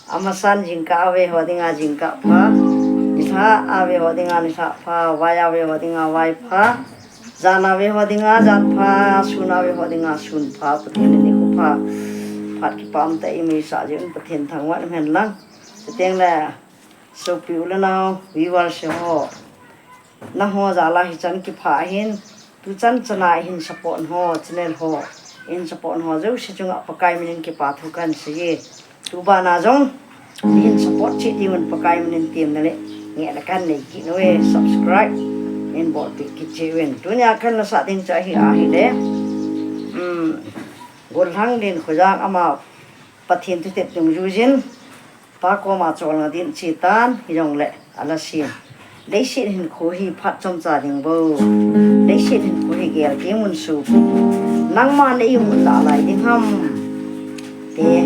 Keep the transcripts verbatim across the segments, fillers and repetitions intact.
Amasan jingkah a ve ho dinga jingkah pha, nilhah a ve ho dinga nilhah pha, vai a ve ho dinga vai pha, jan a ve ho dinga jan pha, sun a ve ho dinga sun pha, Pathen in nikho pha, phat kipah umtah in eimusah jeh un Pathen thangvah in umhen lang. Chuteng le, sopi u le nao, viewers ho, nangho jal a hichan kipah ahin, tuchan chan a hin support ho, channel ho, hin support ho jouse chunga Pakai min in kipa thu kahin seiye. Tu bana jong, neihin support cheh diuvin Pakai min in temna le ngehna kahin nei kit uve, subscribe neihin bolpeh kit cheh uvin. Tunia kahin lasah ding chu ahi, ahile, um, Gollhang Lenkhojang, ama Pathen thutep dungjuiyin, Pa koma cholna din che tan, hijongle, ala sin. Leiset hinkho hi phat chomcha ding bou, leiset hinkho hi gel teng un sopi, nangma na imu lah lai ding ham, ti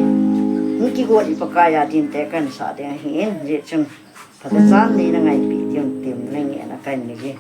hung kigot i Pakai a dinte kahin sah ding ahin, hijeh chun phatechan neina ngaipeh diuvin temna le ngehna kahin neiye.